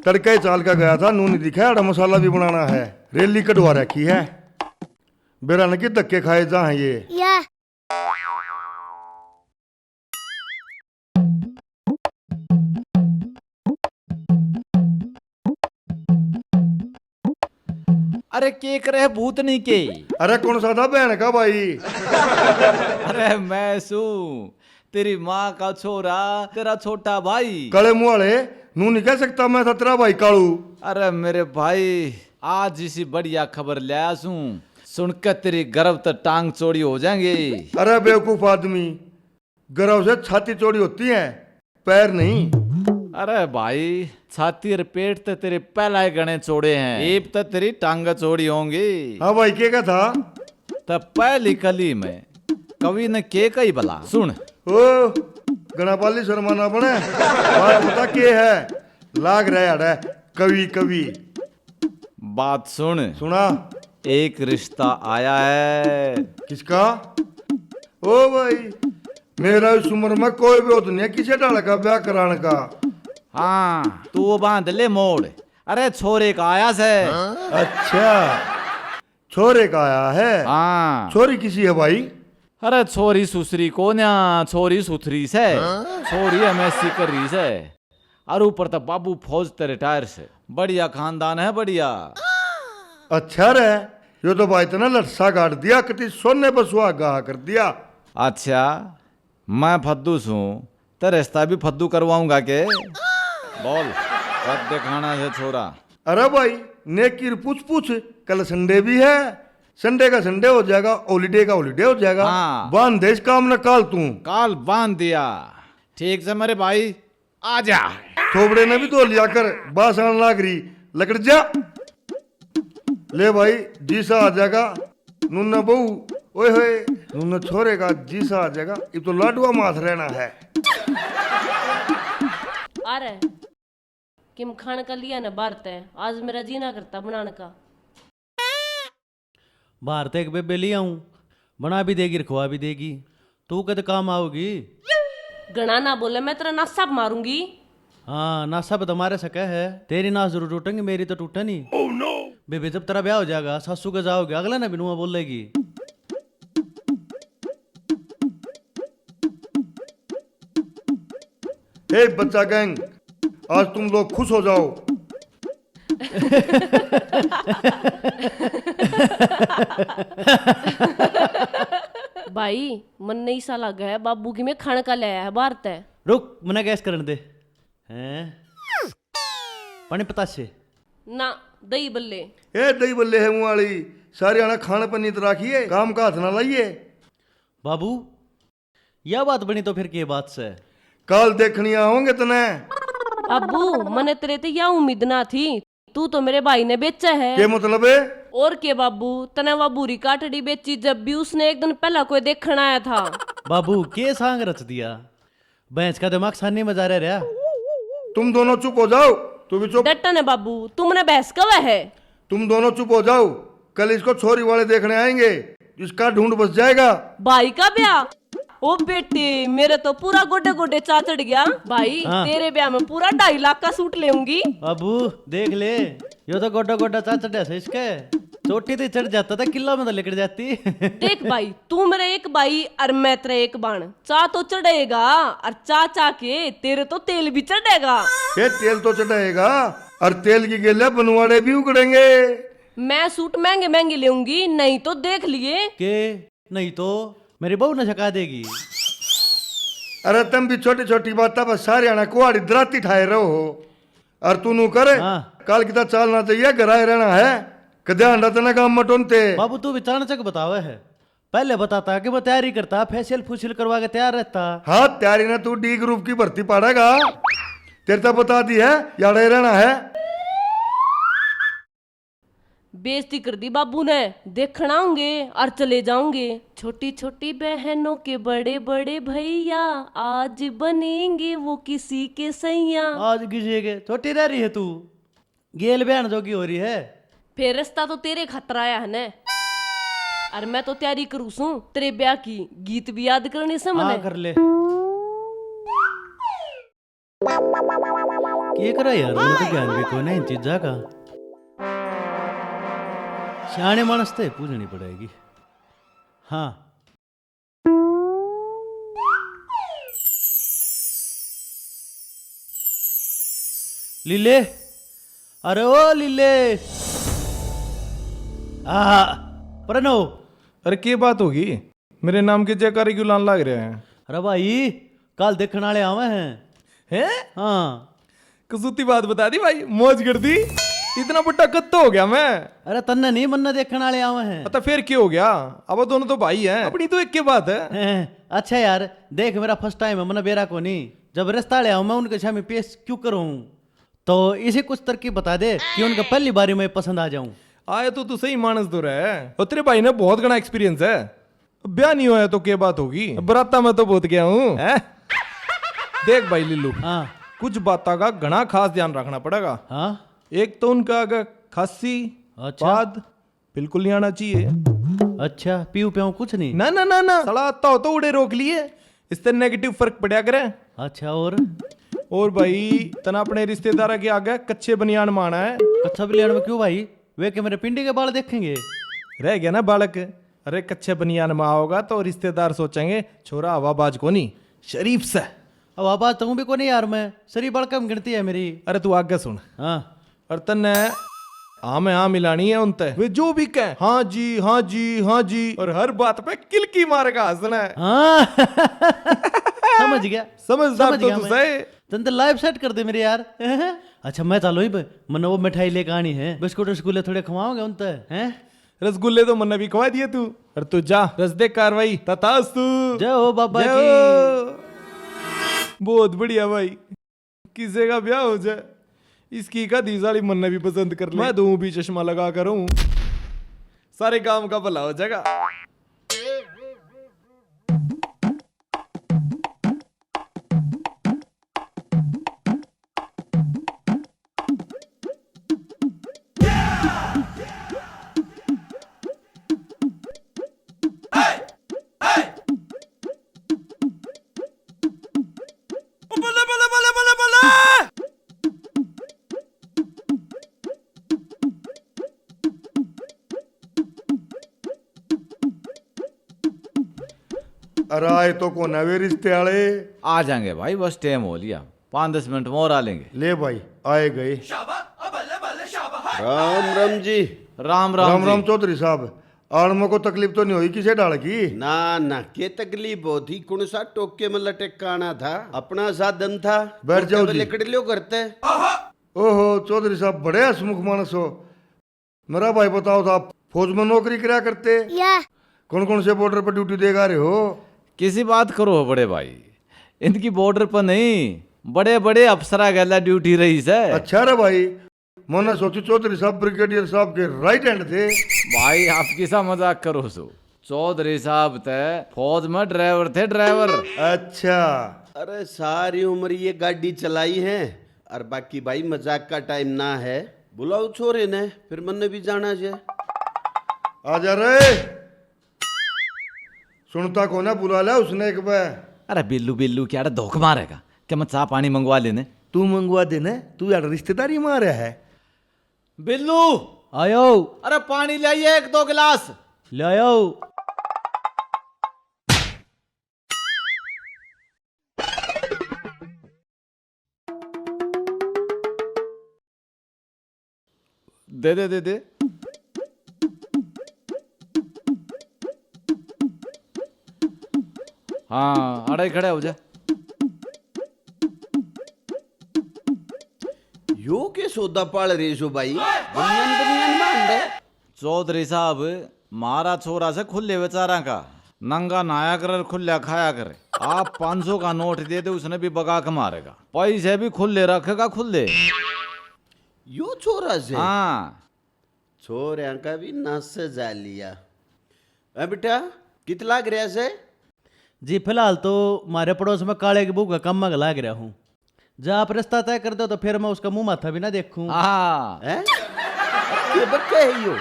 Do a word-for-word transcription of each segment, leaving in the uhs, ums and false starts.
तड़के ही चाल का गया था, नू नहीं दिखा, अड़ा मसाला भी बनाना है, रैली कढ़वा रखी है। बेरा न की धक्के खाए जा हैं ये। या। अरे के करे भूत नहीं के? अरे कौन सा था बहन का भाई? अरे मैं सू, तेरी माँ का छोरा, तेरा छोटा भाई। काले मुंह वाले, नू नहीं कह सकता मैं था तेरा भाई कालू। अरे मेरे भाई, आज इसी बढ़िया खबर लाया सूं, सुन के तेरी गर्व त टांग चौड़ी हो जाएंगे। अरे बेवकूफ आदमी, गर्व से छाती चौड़ी होती है, पैर नहीं। अरे भाई, छाती और पेट तो तेरे पहला ही गणे चौड़े हैं, इब तो तेरी टांग चौड़ी होंगी। हाँ भाई, के का था? तो पहली कली में कवि ने के कही भला, सुन। ओ, गणापाली शर्मा ना बने, बात बता के है, लाग रहा है कवि कवि। बात सुन। सुना। एक रिश्ता आया है। किसका? ओ भाई, मेरा इस उम्र में कोई भी होत नहीं है किसी ढाल का ब्याह कराने का। हाँ, तू वो बांध ले मोड़। अरे छोरे का आया से। अच्छा, छोरे का आया है। हाँ। छोरी किसी है भाई? अरे छोरी सुसरी को ना, छोरी सुथरी से। छोरी एमएससी कर रही से। और ऊपर तो बाबू फौज ते रिटायर से। बढ़िया खानदान है, बढ़िया। अच्छा रे, यो तो भाई तने लट्ठा काट दिया, कति सोने पर सुहागा कर दिया। अच्छा, मैं फद्दू सूं, ते रिश्ता भी फद्दू करवाऊंगा के? बोल, कद दिखाना से छोरा? अरे भाई, नेकी री पूछ पूछ, कल संडे भी है, संडे का संडे हो जाएगा, हॉलीडे का हॉलीडे हो जाएगा। हाँ। बांध दे इस काम ने काल तू। काल बांध दिया। ठीक से मेरे भाई, आजा। थोबड़े ने भी धो लिया कर, बास आन लाग रही, लकड़ जा। ले भाई, जीसा आ जाएगा, नूना बहू, ओए होए, नूना छोरे का जीसा आ जाएगा, इब तो लाडवा माथ रहना है। अरे, किम खान का लिया ना बाहर तै, आज मेरा जी ना करता बनाने का। बाहर तै एक बेबे ले आऊं, बना भी देगी, रखवा भी देगी। तू कद काम आओगी? घणा ना बोले, मैं तेरा नासा पे मारूंगी। हाँ, नासा पे तो मारे सके है। तेरी नास जरूर टूटेंगी, मेरी तो टूटे नहीं। Oh no! बेबे, जब तेरा ब्याह हो जाएगा, सासू के जाओगे, अगला ना बिनुआ बोलेगी। हे बच्चा गैंग, आज तुम लोग खुश हो जाओ। भाई, मन्ने इसा लागे है बाबू की मैं खान का ले आया है बाहर तै। रुक, मन्ने गैस करन दे। हैं? पानी पतासे? ना, दही बल्ले। ए, दही बल्ले है मुंह वाली, सारे आना खान पर नीत राखिए, काम का हाथ ना लाइए। बाबू, या बात बनी तो फिर के बात से? काल देखनी आओगे तने। बाबू, मने तेरे ते या उम्मीद ना थी, तू तो मेरे भाई ने बेचा है। के मतलब है? और के बाबू, तने वा भूरी काटड़ी बेची जब भी उसने एक दिन पहला कोई देखण आया था। बाबू, के सांग रच दिया? भैंस का दिमाग सानी में जा रहा। तुम दोनों चुप हो जाओ, तू भी चुप। डटन है बाबू, तुमने भैंस कब है? तुम दोनों चुप हो जाओ, कल इसको छोरी वाले देखने आएंगे, इसका ढूंढ बस जाएगा। भाई का ब्याह? ओ बेटे, मेरे तो पूरा गोडे गोडे चा चढ़ गया। भाई, हाँ। तेरे ब्याह में पूरा ढाई लाख का सूट लेऊंगी। बाबू, देख ले, यो तो गोडा गोडा चा चढ़ा से इसके। चोटी ते चढ़ जाता था, किला में तो लिकड़ जाती। देख भाई, तू मेरा एक भाई और मैं तेरा एक बाण। चा तो चढ़ेगा, और चा चा के तेरे तो तेल भी चढ़ेगा। ये तेल तो चढ़ेगा, और तेल की गेले बनवाड़े भी उगड़ेंगे। मैं सूट महंगे महंगे लेऊंगी, नहीं तो देख लिए। के? नहीं तो मेरी बहू ने छका देगी। अरे तुम भी छोटी छोटी बातों पर सारे आना कुआड़ी दराती ठाए रहो हो। और तू नू कर, हाँ। काल किता चाल ना चाहिए, घर आए रहना है। कदे आंडा तना काम मटोनते। बाबू तू भी चाणचक बतावे है, पहले बताता कि मैं तैयारी करता, फेशियल फुशियल करवा के तैयार रहता। हाँ, तैयारी ने तू डी ग्रुप की भर्ती पाड़ेगा, तेरे तो बता दी है, याड़े रहना है। बेइज्जती कर दी बाबू ने, देखण आऊंगे और चले जाऊंगे। छोटी छोटी बहनों के बड़े बड़े भैया, आज बनेंगे वो किसी के सैया। आज किसी के छोटी रह रही है तू, गेल बहन जोगी हो रही है। फिर रिश्ता तो तेरे खातर आया है ने, और मैं तो तैयारी करूँ सूं तेरे ब्याह की, गीत भी याद करने से हाँ, मने। कर ले। के करा यार, मैंने तो ज्ञान भी कोई नहीं चीजा का। सियाणे मानस ते पूछनी पड़ेगी। हाँ। लीले, अरे ओ लीले। आ, प्रणव। अरे, के बात होगी? मेरे नाम के जयकारे क्यों लान लाग रहे हैं? अरे भाई, काल देखण आले आवे हैं। हैं? हाँ। कसूती बात बता दी भाई, मौज कर दी। इतना बड़ा कद तो हो गया मैं। अरे तन्ने नहीं, मन्ने देखण आले आवे हैं। तो फिर क्या हो गया? अब दोनों तो भाई हैं, अपनी तो एक के बात है। हैं, अच्छा यार, देख, मेरा first time है, मन्ने बेरा को नहीं। जब रिश्ता आले आवे, मैं उनके सामने पेश क्यों करूँ? तो इसे कुछ तरकीब बता दे कि उनका पहली बारी में पसंद आ जाऊं। आए तो तू सही मानस तो रहे। और तेरे भाई ने बहुत घना experience है। ब्याह नहीं होया तो के बात होगी? बराता में तो बहुत गया हूँ। हैं? देख भाई लीलू, हाँ। कुछ बातां का घना खास ध्यान रखना पड़ेगा। हाँ। एक तो उनका आगे खांसी, अच्छा। पाद बिल्कुल नहीं आना चाहिए। अच्छा, पीऊ प्याऊ कुछ नहीं? ना, ना, ना, ना। साला आता हो तो उड़े रोक लिए, इससे negative फर्क पड़ा करे। अच्छा, और? और भाई, तना अपने रिश्तेदारा के आगे कच्चे बनियान में आना है। कच्चा बनियान में क्यों भाई? वे के मेरे पिंडी के बाल देखेंगे? रह गया ना बालक। अरे, कच्चे बनियान में आओगा तो रिश्तेदार सोचेंगे, छोरा हवाबाज कोनी, शरीफ से। हवाबाज तो हूँ भी कोनी यार, मैं शरीफ बालक में गिनती है मेरी। अरे, तू आगे सुन। हाँ। और तन्ने हाँ में हाँ मिलानी है उनते। वे जो भी कहें, "हाँ जी, हाँ जी, हाँ जी," और हर बात पे किलकी मार के हंसना है। हाँ। समझ गया। समझदार समझ तो गया तू मैं। सही। तन तो life set कर दे मेरे यार। अच्छा, मैं चलो ही ब-, मन्ने वो मिठाई लेके आनी है, बिस्कुट उस्कुले थोड़े खवाओगे उनते, हैं? रसगुल्ले तो मन्ने भी खवा दिए तू। और तू जा, रस दे कार्रवाई, तथास्तु। जय हो बाबा जय की। हो। बहुत बढ़िया भाई। किसे का ब्याह हो जाए, इसकी का दीस वाली मन्ने भी पसंद कर ले। मैं दूं भी चश्मा लगा कर हूँ, सारे गांव का भला हो जाएगा। अरे आए तो कोना वे रिश्ते आले? आ जाएंगे भाई, बस टाइम हो लिया, पाँच दस मिनट में और आ लेंगे। ले भाई, आए गए। राम राम जी। राम राम राम जी। राम चौधरी साहब, आड़मों को तकलीफ तो नहीं हुई किसे ढाल की? ना ना, के तकलीफ होती, कौन सा टोके में लटकाना था, अपना साधन था। बैठ जाओ जी। लकड़ लियो करते। ओहो चौधरी साहब, बड़े हसमुख मानस हो। मेरा भाई बताओ, तो आप फौज में नौकरी करा करते? या। कौन कौन से बॉर्डर पर ड्यूटी देगा रहे हो? किसी बात करो हो बड़े भाई, इनकी बॉर्डर पर नहीं, बड़े बड़े अफसरा गैला ड्यूटी रही से। अच्छा रे भाई, मैंने सोचू चौधरी साहब ब्रिगेडियर साहब के राइट हैंड थे। भाई, आप किसा मजाक करो सो? चौधरी साहब ते फौज में ड्राइवर थे, ड्राइवर। अच्छा। अरे, सारी उम्र ये गाड़ी चलाई है, और बाकी भाई मजाक का टाइम ना है। बुलाओ छोरे ने, फिर मन्ने भी जाना जे। आ जा रे। सुनता कोना, बुला ले उसने एक बार। अरे बिल्लू, बिल्लू क्या रे धोख मारेगा? क्या मैं चाय पानी मंगवा लेने? तू मंगवा देने, तू यार रिश्तेदारी मारे है। बिल्लू। आयो। अरे पानी ले आइए एक दो गिलास। ले आयो। दे दे दे दे। हाँ, आड़ा ही खड़ा हो जा। यो के सौदा पाल रहे सो भाई? बनियान बनियान मांड है। चौधरी साहब, मारा छोरा से खुले विचारा का, नंगा नहाया कर, खुल्या खाया कर। आप पाँच सौ का नोट दे दे, उसने भी बगा के मारेगा, पैसे भी खुले रखेगा, खुले। यो छोरा से? हाँ। छोरियां का भी नस जा लिया। ए बेटा, कित लाग रहा से? जी, फिलहाल तो म्हारे पड़ोस में काले की बहू का काम में लाग रहा हूँ। जब आप रिश्ता तय कर दो तो फिर मैं उसका मुंह माथा भी ना देखूं। हाँ। हैं? ये बच्चा है यो?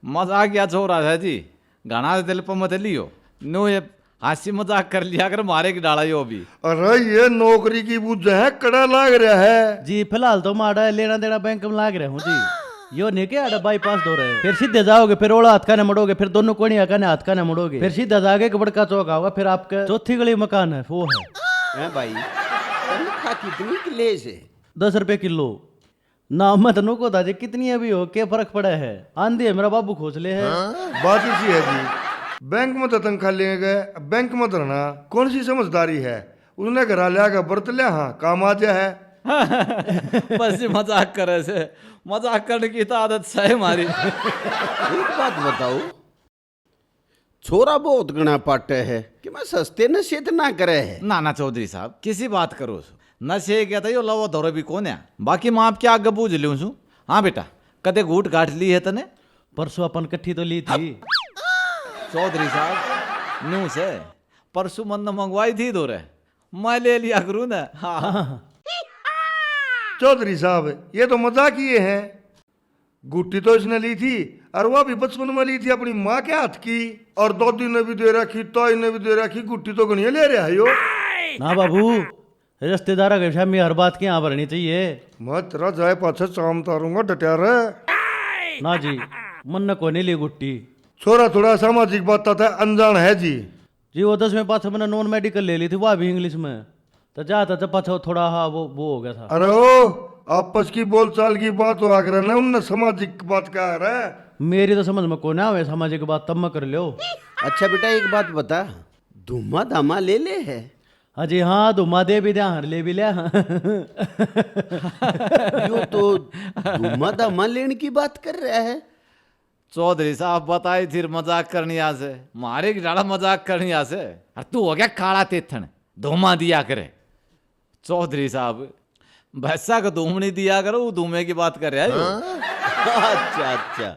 मजाक या छोरा है जी, घना दिल पर मत लियो। नो ये हंसी मजाक कर लिया कर, मारे की डाला यो भी। अरे, ये नौकरी की बुझ है, कड़ा लाग रहा है। जी, फिलहाल तो माड़ा लेना देना बैंक में लाग रहा हूँ जी। यो नहीं के आड़ा बाईपास दो रहे, फिर सीधे जाओगे, फिर ओला हाथ का ने मुड़ोगे, फिर दोनों कोणिया का ने हाथ का ने मुड़ोगे, फिर सीधा जाके एक बड़का चौक आओगा, फिर आपके चौथी गली मकान है, वो है। हैं भाई, तनख्वाह कितनी की ले से? दस रुपए किलो। ना, मैं तो नुको था जी, कितनी अभी हो, के फर्क पड़ा है? आंधी है, मेरा बाबू खोस ले है। बात इसी है जी, बैंक में तो तनख्वाह लेंगे, बैंक में धरना कौन सी समझदारी है? उसने घर लिया के बरत लिया, हाँ, काम आ जा है। बस जी, मजाक करे से, मजाक करने की तो आदत सही हमारी। एक बात बताओ, छोरा बहुत घणा पाटे है कि मैं सस्ते नशे तो ना करे है। ना, ना चौधरी साहब, किसी बात करो सो। नशे के तो यो लवो धोरो भी कौन है। बाकी मैं आपके आगे बूझ लूँ सूं। हाँ बेटा, कदे घूट घाट ली है तने? परसों अपन कट्ठी तो ली थी। चौधरी साहब, न्यू से, परसों मन मंगवाई थी धोरे, मैं ले लिया करूँ ना। हाँ। चौधरी साहब, ये तो मजाक ही है। गुट्टी तो इसने ली थी, और वह भी बचपन में ली थी अपनी माँ के हाथ की। और दादी ने भी दे रखी, ताई ने भी दे रखी, गुट्टी तो घणिया ले रहा है यो। ना बाबू, रिश्तेदार के सामने हर बात की हाँ भरनी चाहिए। मैं तेरा जाए पाछे चाम तारूंगा, डटिया रह। ना जी, मन ने कोनी ली गुट्टी। छोरा थोड़ा सामाजिक बात तै अनजान है जी। जी, वो दसवें पाछे मैंने नॉन मेडिकल ले ली थी, वह भी इंग्लिश में। तो जा, तो पाछा थोड़ा, हाँ, वो, वो हो गया था। अरे ओ, आपस की बोलचाल की बात हुआ करे ना, उनने सामाजिक बात कहा करे। मेरी तो समझ में कोई ना आवे सामाजिक बात, तब मैं कर लो। अच्छा बेटा, एक बात बता, धूमा धामा ले ले है? अजी हाँ, धूमा दे भी दे, हर ले भी ले। यो तो धूमा धामा लेने की बात कर रहा है। चौधरी साहब, बताई थी मजाक करनी आसे, मारे की डाला मजाक करनी आसे। और तू हो गया काला तेथन, धूमा दिया करे। चौधरी साहब, भैंसा को धूम नहीं दिया करो, वो धूमे की बात कर रहा है। हाँ? अच्छा, अच्छा।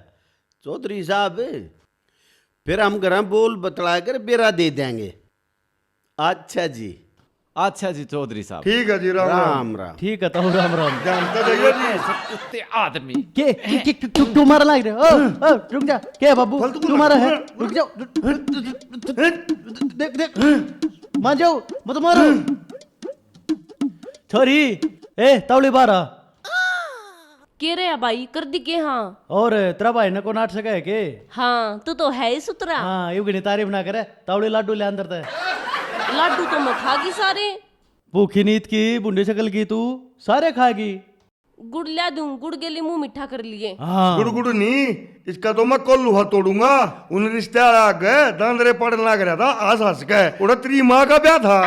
चौधरी साहब, फिर हम घर बोल बतला कर बेरा दे देंगे। अच्छा जी। अच्छा जी चौधरी साहब। ठीक है जी, राम राम। राम राम। ठीक है, तो राम राम। जानता जाइए जी। कुत्ते आदमी। के, के, के, के, क्यों, क्यों मारा लाग रहे हो? ओ, ओ, रुक जा। के बाबू, फालतू क्यों मारा है? रुक जाओ। देख, देख। मान जाओ, मत मारो। छोरी, ए, तावली बाहर आ। के रे भाई, कर दी के? हाँ। और तेरा भाई ने को नाट सका है के? हाँ, तू तो है ही सुतरा। हाँ, यू घणी तारीफ ना करे, तावड़ी लाडू ले अंदर ते। लाडू तो मैं खा गई सारे। भूखी नींद की, भूंडी शक्ल की तू, सारे खा गई। गुड़ ला दूं, गुड़ के लिए मुंह मीठा कर लिए। हाँ। गुड़ गुड़ नहीं, इसका तो मैं कल लोहा तोड़ूंगा। उन रिश्ते वाला आगे दांदरे पाड़न लाग रहा था, हंस हंस के। उड़ा तेरी माँ का ब्याह था।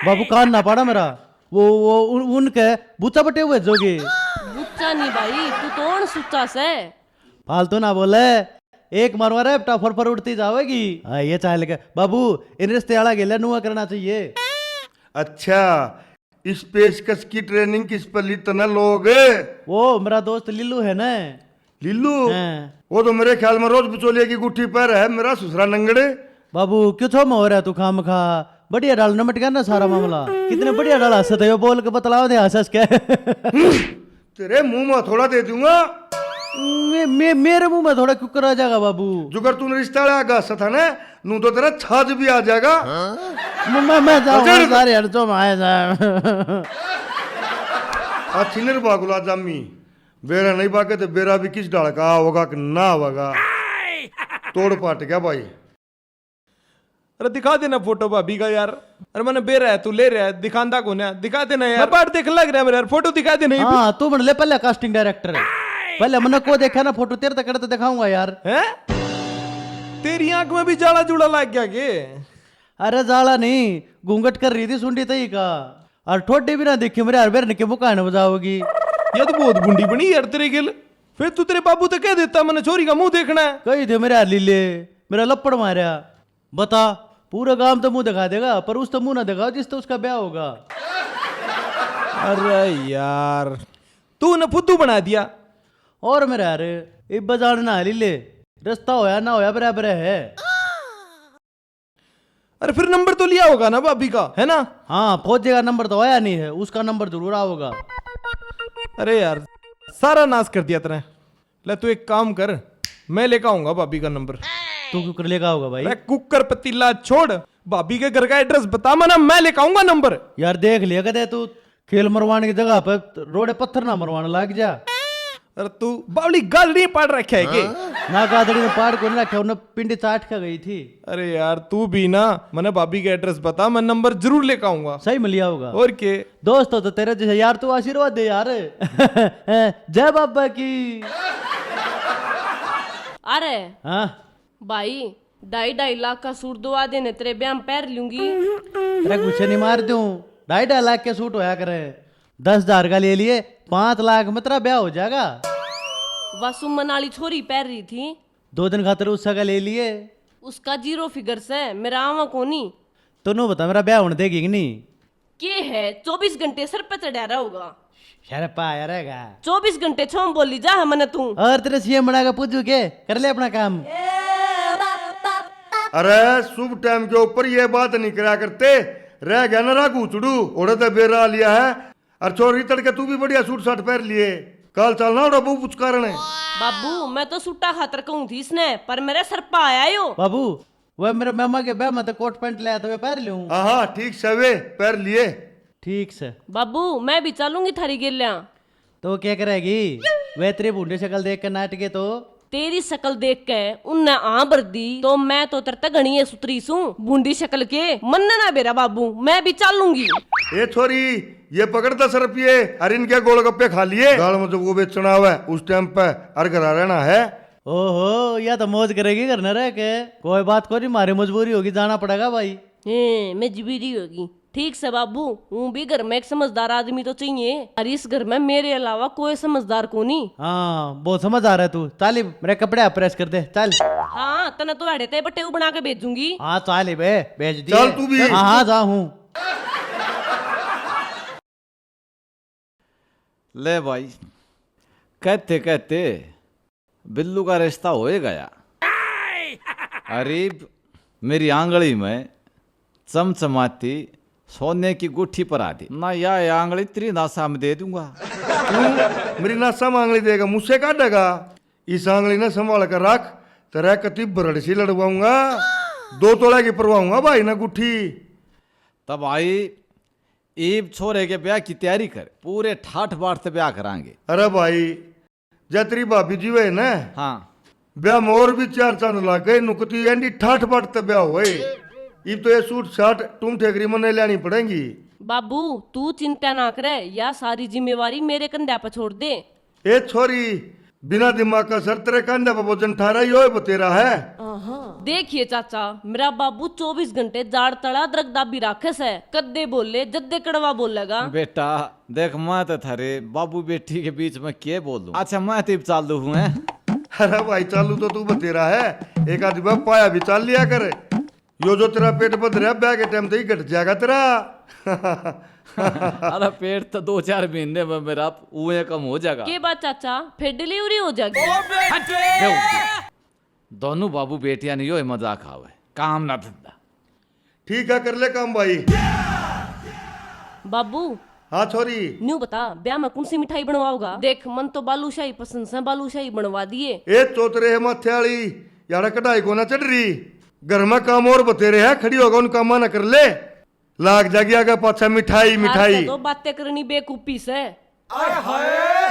बाबू, कान ना पाड़ा मेरा। वो, वो उन-, उनके बुच्चा बटे हुए जोगे। बुच्चा नहीं भाई, तू तो अणसुच्चा से। फालतू ना बोले, एक मारूंगा रे, बेटा फर फर उड़ती जावेगी। हाँ, ये चाहे लगे। बाबू, इन रिश्ते वाला गेले नुआ करना चाहिए। अच्छा, इस पेशकश की ट्रेनिंग किस पर ली तने लोग? वो मेरा दोस्त लीलू है ना। लीलू? हाँ। वो तो मेरे ख्याल में रोज बिचौलिया की गुट्ठी पर है, मेरा सुसरा नंगड़े। बाबू, क्यों छो में हो रहा तू खाम खा? बढ़िया डाल नमट गया ना सारा मामला। कितने बढ़िया डाल हंसत है, यो बोल के बतलाओ दे हंस हंस के। तेरे मुंह में थोड़ा दे दूंगा। मे, मे, मेरे मुंह में थोड़ा क्यों करा जाएगा बाबू? जुगर तूने रिश्ता वाला आगा हंसा था ना, नू तो तेरा छाज भी आ जाएगा। मैं, मैं, मैं जाऊंगा, सारे हड़चो में आए जाए। अच्छी निर्भा गुलाब जामी। बेरा नहीं पाके तो बेरा भी किस ढाल का होगा कि ना होगा। तोड़ पाट गया भाई। अरे दिखा देना फोटो भाभी का यार। अरे मैंने बेरा है, तू ले रहा है, दिखांदा को ना, दिखा देना यार। मैं पाठ देख लग रहा है मेरा यार, फोटो दिखा देना ये भी। हाँ, तू बन ले पहले casting director। पहले मैंने को देखा ना फोटो, तेरे तक तो दिखाऊंगा यार। हैं? तेरी आंख में भी जाला जुला लग गया के? अरे जाला नहीं, घूंघट कर रही थी सुंडी तई का। और ठोडी भी ना देखी मेरे हर बेर के मुकान बजाओगी। ये तो बहुत भुंडी बनी यार तेरे गेल। फिर तू तेरे बाबू तो कह देता, मैंने छोरी का मुंह देखना है। कही दे मेरे हर लीले, मेरा लपड़ मारया। बता, पूरा गांव तो मुंह दिखा देगा, पर उस तो मुंह ना दिखाओ जिस तो उसका ब्याह होगा। अरे यार, तू उन्हें फुद्दू बना दिया। और मेरे हर इब्बा जान ना लीले, रिश्ता होया ना होया बराबर है। अरे फिर नंबर तो लिया होगा ना भाभी का, है ना? हाँ, फौजी का नंबर तो आया नहीं है, उसका नंबर जरूर आओगा। अरे यार, सारा नाश कर दिया तने। ले तू एक काम कर, मैं लेकर आऊंगा भाभी का नंबर। तू क्यों कर लेकर आओगा भाई? अरे कुकर पतीला छोड़, भाभी के घर का एड्रेस बता मना, मैं लेके आऊंगा नंबर। यार देख लिया कदे तू, खेल मरवाने की जगह पे रोड़े पत्थर ना मरवाने लग जा। अरे तू बावली गाल नहीं पाड़ रखा है के? ना गादड़ी ने पाड़ को नहीं रखा, उन्हें पिंडी चाट के गई थी। अरे यार तू भी ना, मने भाभी के एड्रेस बता, मैं नंबर जरूर लेके आऊंगा। सही मिल लिया होगा। और के? दोस्त हो तो तेरे जैसे यार, तू आशीर्वाद दे यार। जय बाबा की। अरे हाँ। भाई, ढाई ढाई लाख का सूट दवा देने तेरे ब्याह में पहर लूंगी। अरे गुस्से नहीं मार दूं, ढाई ढाई लाख के सूट होया करे। दस हजार का ले लिए, पाँच लाख में तेरा ब्याह हो जाएगा। वा सुमन वाली छोरी पहर रही थी। दो दिन खातर उसका का ले लिए। उसका जीरो फिगर से, मेरा आवा कोनी। तो नू बता, मेरा ब्याह होने देगी कि नहीं? के है, चौबीस घंटे सर पे चढ़ा रहोगा। सर पे आया रहेगा। चौबीस घंटे छो बोली जा है मने तू। और तेरे सीएम बना के पूछू के, कर ले अपना काम। अरे शुभ टाइम के ऊपर ये बात नहीं करा करते। रह गया ना राखू चुड़ू, ओड़े तो बेरा लिया है। और छोरी तड़के तू भी बढ़िया सूट साट पहन लिए, काल चलना ओड़ा बहु पुचकारण है। बाबू, मैं तो सूटा खातर कहूँ थी इसने, पर मेरे सर पे आया यो। बाबू, वह मेरे मामा के ब्याह में तो कोट पैंट लाया था, वे पहन लूं। हाँ हाँ, ठीक से वे पहन लिए। ठीक से। बाबू, मैं भी चलूंगी थारी गेल्या। तो क्या करेगी? वह तेरी भूंडी शक्ल देख के नाट के तो। तेरी शक्ल देख के उनने हाँ भर दी, तो मैं तो तेरे तक घणी है सुतरी सूं, भूंडी शक्ल के। मन्ने ना बेरा बाबू, मैं भी चलूंगी। ए छोरी, ये पकड़ दस रुपये और इनके गोलगप्पे खा लिए। गाल में जब वो बेचना आवे उस टाइम पे, और घर रहना है। ओहो, या तो मौज करेगी घर न रह के। कोई बात कोनी, मारी मजबूरी होगी, जाना पड़ेगा भाई। हे, मजबूरी होगी। ठीक से बाबू, हूँ भी घर में एक समझदार आदमी तो चाहिए, और इस घर में मेरे अलावा कोई समझदार कोनी। हाँ, बहुत समझदार है तू। चाल इब, मेरे कपड़े आप प्रेस कर दे, चल। हाँ, तने तो अड़े ते बटेऊ बना के भेजूंगी। हाँ, चाल इब, भेज दिए। चल तू भी। हाँ, हाँ, जा हूँ। ले भाई, कहते कहते बिल्लू का रिश्ता हो ही गया। अरे, मेरी आंगली में चमचमाती सोने की गुट्ठी परा दी ना, या आंगली तेरी नासा में दे दूंगा। क्यों? मेरी नासा में आंगली देगा, मुझसे काटेगा? इस आंगली ने संभाल कर रख, तेरा कति बरड़ सी लड़वाऊंगा, दो तोला की परवाऊंगा भाई ना गुट्ठी। तब भाई, इब छोरे के ब्याह की तैयारी कर, पूरे ठाठ बाट ते ब्याह करांगे। अरे भाई, जै तेरी भाभी जी वे ना, हाँ। ब्याह में और भी चार चांद लाग गए, नुकती एंडी ठाठ बाट ते ब्याह होए। इब तो ये सूट साट टूम ठेकरी मन्ने लेनी पड़ेंगी। बाबू, तू चिंता ना करे, या सारी जिम्मेवारी मेरे कंधा पे छोड़ दे। ए छोरी, बिना दिमाग का सर तेरे कंधे पे वजन ठारा ही होए बतेरा है। देखिए चाचा, मेरा बाबू चौबीस घंटे जाड़ तला दरक दाबी राखे से, कद्दे बोले जद्दे कड़वा बोलेगा। बेटा, देख, मैं तो थारे बाबू बेटी के बीच में के बोलूं? अच्छा, मैं तो इब चालू हूँ, हैं? अरे भाई, चालू तो तू बतेरा है, एक आधी बार पाया भी चाल लिया कर। यो जो तेरा पेट बध रहा, ब्याह के टाइम तो ही घट जाएगा तेरा। अरे, पेट तो दो चार महीने में मेरा उए कम हो जाएगा। के बात चाचा, फिर डिलीवरी हो जाएगी? दोनों बाबू बेटियां ने यो ही मजाक आवे, काम ना धंधा। ठीक है, कर ले काम भाई। बाबू। हाँ छोरी। न्यू बता, ब्याह में कौन सी मिठाई बनवाओगा? देख, मन तो बालूशाही पसंद से, बालूशाही बनवा दिए। ए चौतरे है माथे वाली, याड़ा कढ़ाई को ना चढ़ रही। घर में काम और बतेरे है, खड़ी होगा उन कामा ना कर ले। लाग जागी आगे पाछा मिठाई, खास मिठाई। तो बातें करनी बेकूफी से। आय हाय।